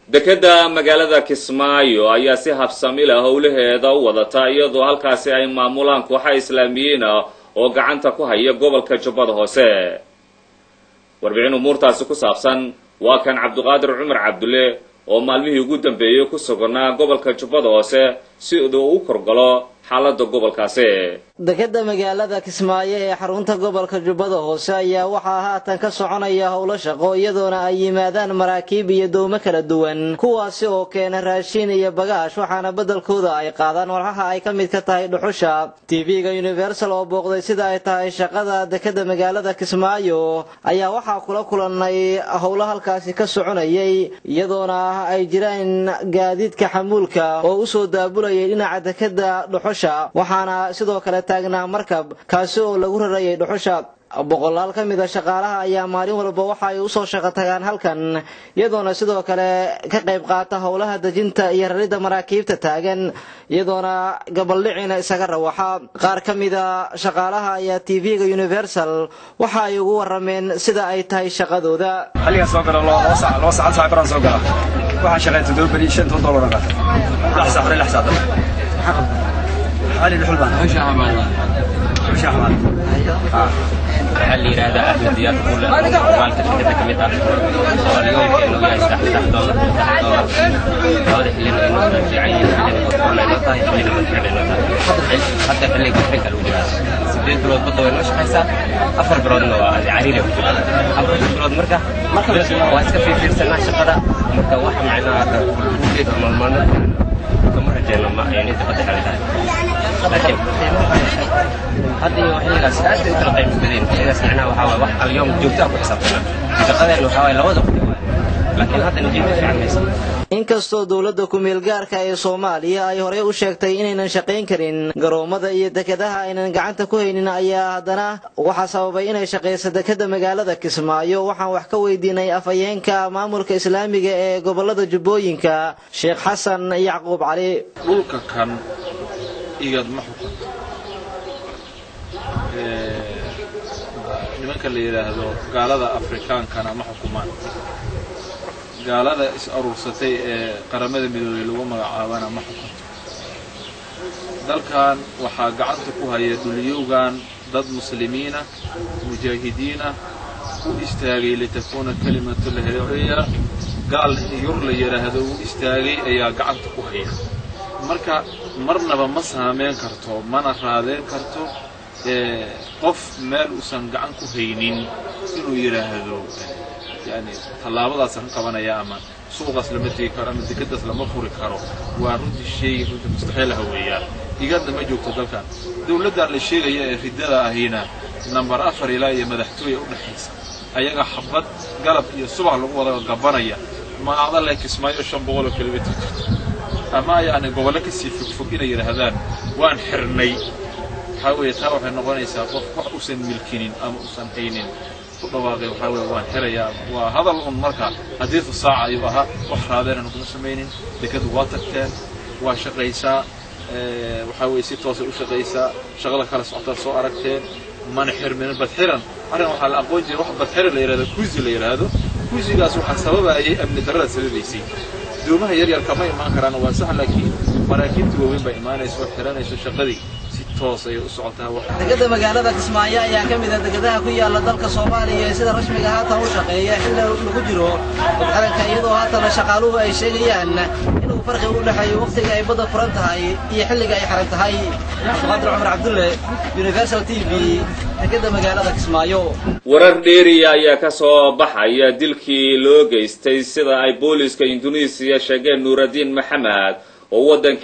Dekeda magaalada Kismaayo ayaa si habsami leh howlaheeda u wadata, iyadoo halkaasi ay maamulaan kooxa Islaamiyiin ah oo gacanta ku haya gobolka Jubbada Hoose. Warbixin umuurtaasi ku saabsan waa kan Cabdiqaadir Cumar Cabdulle oo maalmihii ugu dambeeyey ku sugnaa gobolka Jubbada Hoose si uu u korgalo xaaladda gobolkaasi. Dekeda magaalada Kismaayo ee xarunta gobolka Jubbada Hoose ayaa waxaa haatan ka soconaya howlo shaqo, iyadoona ay yimaadaan maraakiib iyo doomo kala duwan, kuwaasi oo keena raashin iyo bagaash, waxaana beddelkooda ay qaadaan walxaha ay ka mid ka tahay dhuxusha. TV-ga Universal oo booqday sida ay tahay shaqada dekeda magaalada Kismaayo ayaa waxaa kula kulannay howlo halkaasi ka soconayay, iyadoona ay jiraan gaadiidka xamuulka oo usoo daabulayay dhinaca dekeda dhuxusha, waxaana sidoo kale taagnaa markab kaasi oo lagu rarayay dhuxusha. Boqolaal ka mid a shaqaalaha ayaa maalin walba waxa ay usoo shaqo tagaan halkan, iyadoona sidoo kale ka qayb qaata howlaha dejinta iyo raridda maraakiibta taagan, iyadoona gabaldhicina isaga rawaxa. Qaar ka mid a shaqaalaha ayaa TV-ga Universal waxa ay ugu warameen sida ay tahay shaqadooda. Xilligan soo galo 2 saac, 1 saac baraan soo gala. Waxaan shaqeeya 7 beri, $15 qaata, 6 saac hore, 6 saac dambe. Xali dhuxul baan, dhuxusha axmaal. Waxaa la yidhaahdaa Axmed Diyaar Kuule, maalka shirkadda ka mid ah, oo alyoomka inuu yahay $3, $3. Labada xillina inuu kala fiican yihiin: xillina badfuran ay noo tahay, xillina badxiran ay noo tahay. Hadda xilliga badxiranka lagu jiraa. 8 bilood badda way noo shaqaysaa, 4 biloodna waa cariiri ku jiraa. 4 bilood marka waa iska fiirfiirsanaa shaqada. Marka wax macnaha hadda maalmaalmeedka kama rajeyno ma inta badda xiran tahay, laakiin hadda iyo xilligaas aad bay u kala qiimo badan. Xilligaas macnaha waxaa waaye wax alyoom joogto ah ku xisaabtana. Shaqadeenna waxaa waaye labada waqti waaye, laakiin hadda natiijo fiican maysa. Inkastoo dowladda ku-meel gaarka ee Soomaaliya ay horey u sheegtay inaynan shaqayn karin garoomada iyo dekedaha aynan gacanta ku haynin, ayaa haddana waxaa sababay inay shaqayso dekeda magaalada Kismaayo. Waxaan wax ka weydiinay afhayeenka maamulka Islaamiga ee gobolada Jubbooyinka, Sheekh Xasan Yacquub Cali. Dhulka kan IGAD ma xukunto, nimanka la yidhaahdo gaalada Afrikaankana ma xukumaan, gaalada is aruursatay ee Qaramada Midoobey lagu magacaabana ma xukunto. Dalkan waxaa gacanta ku haya dhuliyowgan dad Muslimiina, mujaahidiina u istaagay لتكون كلمة الله العليا. Gaal yur la yidhaahdo u istaagay ayaa gacanta ku haya. Marka marnaba ma saameyn karto mana raadeen karto qof meel uusan gacan ku haynin inuu yidhaahdo yani tallaabadaasaan qabanaya, ama suuqaas lama tegi karo, ama dekadaas lama furi karo. Waa runtii shay runtii mustaxiil ah weeyaan. IGADna ma joogto dalkan. Dowladdan la sheegaya ee riddada ahina Number 4 ilaa iyo madaxtooya u dhexaysa ayaga xabad galab iyo subax lagu wada gabanaya. Maada le Kismaayo 500 kilomitr jirto ama yacni gobollo kasii fogfog inay yidhaahdaan waan xirnay, waxaa weeye taa waxay noqonaysaa qof wax uusan milkinin ama uusan haynin ku dhawaaqay. Waxaa weeye waan xirayaa, waa hadal un. Marka hadiisu saaca ayuu ahaa, wax raadeenan kuma samaynin. Dekadu waa tagteen, waa shaqaysaa. Waxaa weeye si toosay u shaqaysaa, shaqada kala socotaa, soo aragteen, mana xirminin badxiran. Arrin waxaa la aqoon jiray wax badxiran la yidhahdo, kuusi la yidhaahdo. Kuusigaas waxaa sababayay amni darrada sababaysay. Doomaha yaryar kama imaan karaan, waa sax, laakiin maraakiibta waaweyn baa imaanaysa oo xiranayso. Shaqadii si toos ayay u socotaa. Dekeda magaalada Kismaayo ayaa ka mid ah dekedaha ku yaala dalka Soomaaliya ee sida rasmiga haatan u shaqeeya xilli lagu jiro badxiranka, iyadoo haatana shaqaaluhu ay sheegayaan inuu farqi u dhexeeyo wakhtiga ay badda furan tahay iyo xilliga ay xiran tahay. Cabdiqaadir Cumar Cabdulle, Universal TV, dekeda magaalada Kismaayo. Warar dheeriya ayaa ka soo baxaya dilkii loo geystay, sida ay booliska Indonesiya sheegeen, Nuuraddiin Maxamed oo waddanka